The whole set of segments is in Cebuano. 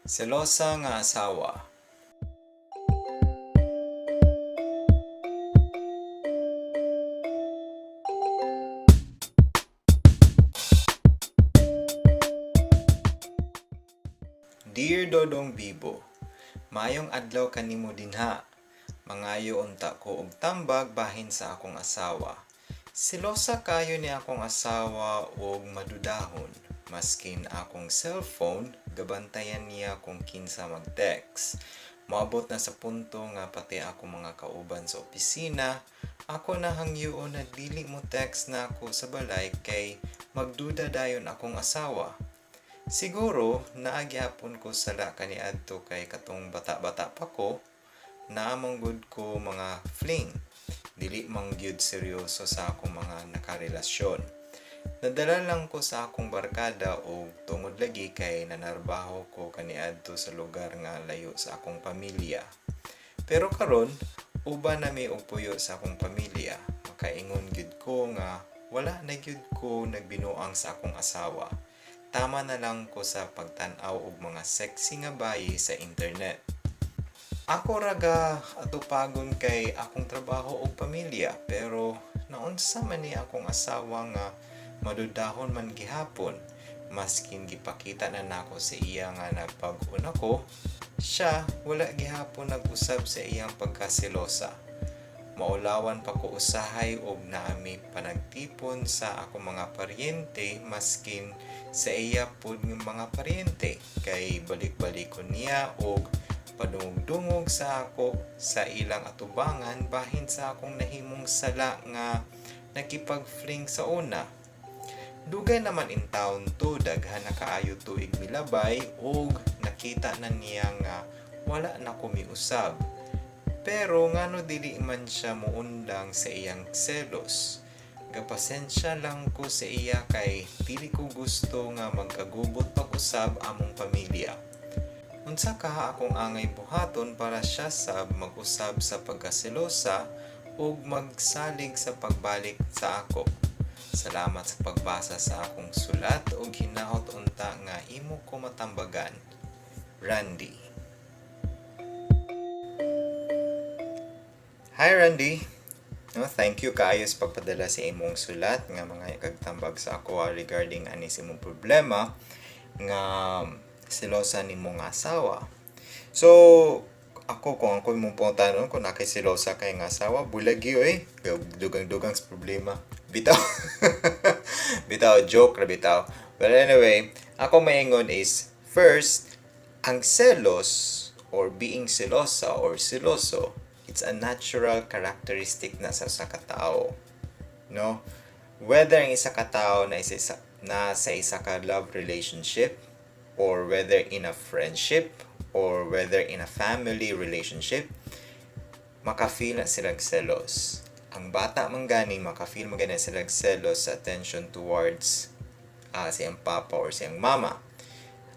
Selosa nga asawa. Dear Dodong Bibo, maayong adlaw kanimo dinha. Mangayo unta ko og tambag bahin sa akong asawa. Selosa kayo ni akong asawa og madudahon. Maskin akong cellphone, gabantayan niya kung kinsa mag-text. Moabot na sa punto nga pati ako mga kauban sa opisina, ako na hangyoon na dili mo text na ako sa balay kay magduda dayon akong asawa. Siguro naa gihapon ko sala kaniadto kay katong bata-bata pa ko, naa man gud ko mga fling. Dili man gyud seryoso sa akong mga nakarelasyon. Nadala lang ko sa akong barkada og tungod lagi kay nanarbaho ko kaniadto sa lugar nga layo sa akong pamilya. Pero karon, uban na mi og puyo sa akong pamilya. Makaingon gyud ko nga wala na gyud ko nagbinuang sa akong asawa. Tama na lang ko sa pagtan-aw og mga sexy nga bayi sa internet. Ako ra ga atupagon kay akong trabaho ug pamilya, pero naunsa man ni akong asawa nga madudahon man gihapon. Maskin gipakita na nako sa iya nga nagpag-on ako, siya wala gihapon nag-usab sa iyang pagkaselosa. Maulawan pa ko usahay og naami panagtipon sa akong mga paryente maskin sa iya pud nga mga paryente kay balik-balikon niya og padungog-dungog sa ako sa ilang atubangan bahin sa akong nahimong sala nga nakipag-fling sa una. Dugay naman in town to, daghan na kaayo tuig milabay og nakita na niya nga wala na ko miusab. Pero ngano dili man siya muundang sa iyang selos. Gapasensya lang ko sa iya kay dili ko gusto nga magkagubot pag-usab among pamilya. Unsa kaha akong angay buhaton para siya sab mag-usab sa pagkaselosa ug magsalig sa pagbalik sa ako? Salamat sa pagbasa sa akong sulat ug hinaot unta nga imo ko matambagan. Randy. Hi, Randy. No, thank you kaayo sa pagpadala sa imong sulat nga mga kagtambag sa ako regarding ani sa imong problema nga selosa nimo nga asawa. So, ako, kung ako imong pangutanon kung naa kay selosa kay nga asawa, bulagi oy, dugang-dugang sa problema. Bitaw. Bitaw, joke ra bitaw. But anyway, ako maingon is first, ang selos or being selosa or seloso, it's a natural characteristic na sa usa ka tawo. No? Whether ang isa ka tawo na isa na sa isa ka love relationship or whether in a friendship or whether in a family relationship, maka-feel na silang selos. Ang bata man gani, maka-feel man gani silang selos sa attention towards sa iyang papa or sa iyang mama.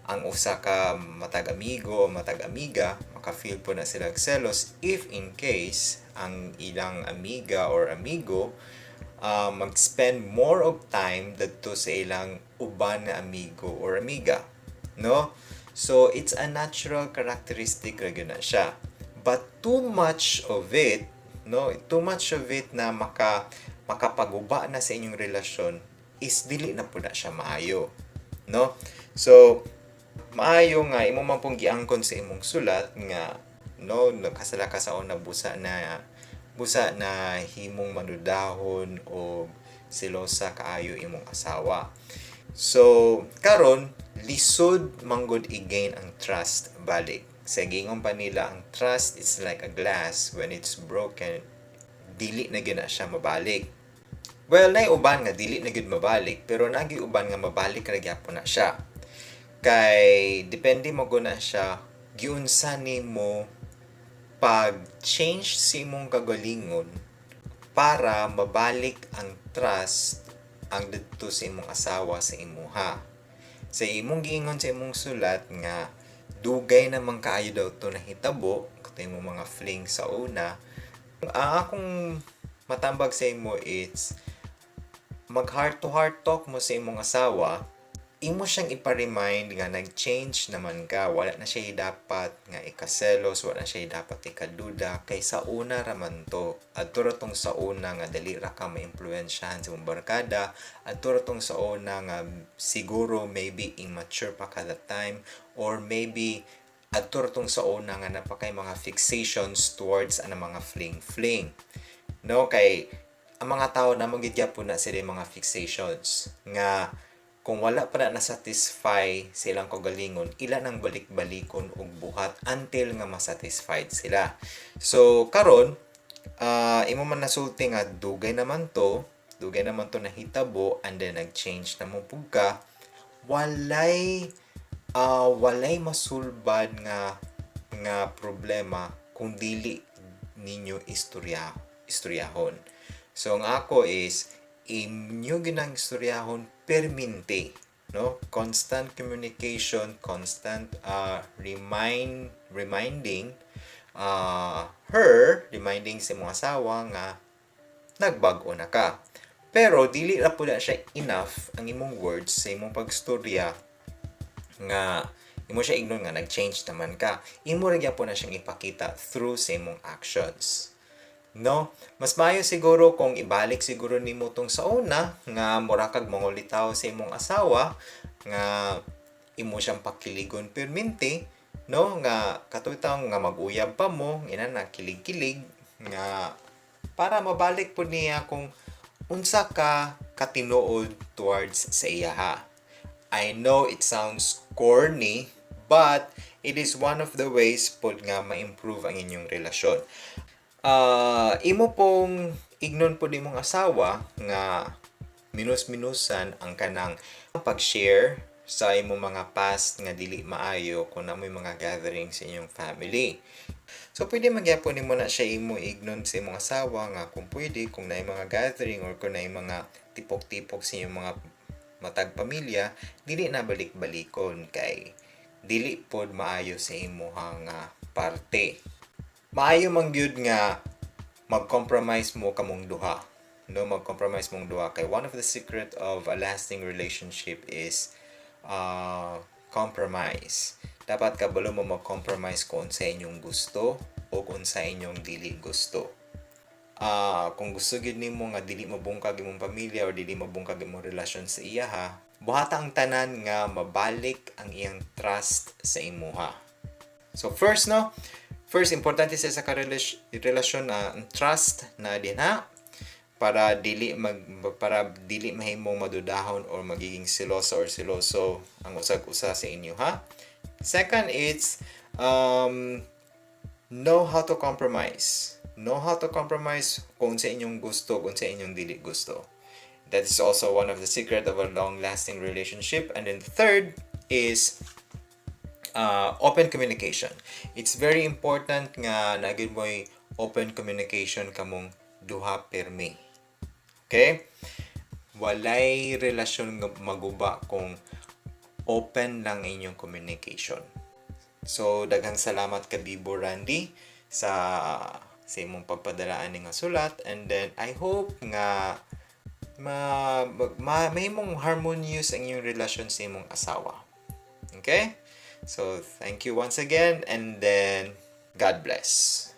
Ang usa ka matag amigo o matag amiga, maka-feel po na silang selos if in case ang ilang amiga or amigo mag-spend more of time dadto sa ilang uban na amigo or amiga, no? So it's a natural characteristic ra gyud na siya, but too much of it, no, too much of it na makapaguba na sa inyong relasyon is dili na po na siya maayo, no? So maayo nga imo man pong giangkon sa imong sulat nga, no, nakasala ka sa una, busa na himong manudahon o selosa kaayo imong asawa. So karon, lisod manggod i-gain ang trust balik. Sa giingon pa nila, ang trust is like a glass: when it's broken, dili na gyud na siya mabalik. Well, nay uban nga dili na gyud mabalik, pero nagi uban nga mabalik ra gyapon na siya kay depende mo na siya giunsa nimo pag-change sa imong kagalingon para mabalik ang trust ang didto sa imong asawa sa imuha. Sa imong giingon sa imong sulat nga dugay naman kaayo daw to nahitabo, kato imong mga fling sa una. Ang akong matambag sa imo, it's mag heart to heart talk mo sa imong asawa. Imo siyang ipa-remind nga nag-change naman ka, wala na siya dapat nga ikaselos, wala na siya dapat ikaduda kay sa una ra man to. Adto ra tong sa una nga dali ra ka maimpluwensyahan sa imong barkada, adto ra tong sa una nga siguro maybe immature pa ka that time, or maybe adto ra tong sa una nga naa pa kay mga fixations towards ana mga fling-fling. No, kay ang mga tao na gid gyapon na sila mga fixations nga kung wala pa na na-satisfy silang kaugalingon, ila nang balik-balikon og buhat until nga masatisfied sila. So karon, imo man nasulti nga dugay naman to nahitabo and then nag-change na mo pug ka, walay masulbad nga problema kung dili ninyo istoryahon. So ang ako is inyo ginang istoryahon perminti, no? Constant communication, constant reminding her, reminding sa imong asawa nga nagbag-o na ka. Pero dili ra pud na siya enough ang imong words sa imong pagstorya nga imo siya ignon nga nag-change naman ka. Imo ra gyapon na siyang ipakita through sa imong actions. No? Mas maayo siguro kung ibalik siguro nimo tong sa una nga mura kag mangulitaw sa imong asawa nga imo siyang pakiligon perminti, no, nga kato nga mag-uyab pa mo ina na kilig-kilig nga para mabalik pud niya kung unsa ka katinuod towards sa iyaha. I know it sounds corny, but it is one of the ways pod nga ma-improve ang inyong relasyon. Imo pong ignon pod imong asawa nga minus-minusan ang kanang pag-share sa imong mga past nga dili maayo kung naa moy mga gathering sa inyong family. So pwede magyapon nimo na siya imo ignon sa imong asawa nga kung pwede, kung naay mga gathering or kung naay mga tipok-tipok sa inyong mga matag pamilya, dili na balik-balikon kay dili pod maayo sa imuha nga parte. Maayo man gyud nga mag-compromise mo kamong duha. No, mag-compromise mong duha kay one of the secret of a lasting relationship is compromise. Dapat kabalo mo mag-compromise kung sa inyong gusto o kung sa inyong dili gusto. Kung gusto gyud nimo nga dili mabungkag imong pamilya or dili mabungkag imong relasyon sa iyaha, buhata ang tanan nga mabalik ang iyang trust sa imuha. So first, no, first importante sa ka relasyon na ang trust na dinha para dili mahimong madudahon or magiging selosa or seloso ang usag usa sa inyo ha. Second, it's know how to compromise. Know how to compromise kung sa inyong gusto, kung sa inyong dili gusto. That is also one of the secret of a long-lasting relationship. And then third is open communication. It's very important nga naa gyud mo'y open communication kamong duha permi. Okay? Walay relasyon nga maguba kung open lang inyong communication. So, daghang salamat ka, Bibo Randy, sa imong pagpadala ani nga sulat, and then I hope nga ma mahimong harmonious ang inyong relasyon sa imong asawa. Okay? So, thank you once again and then God bless.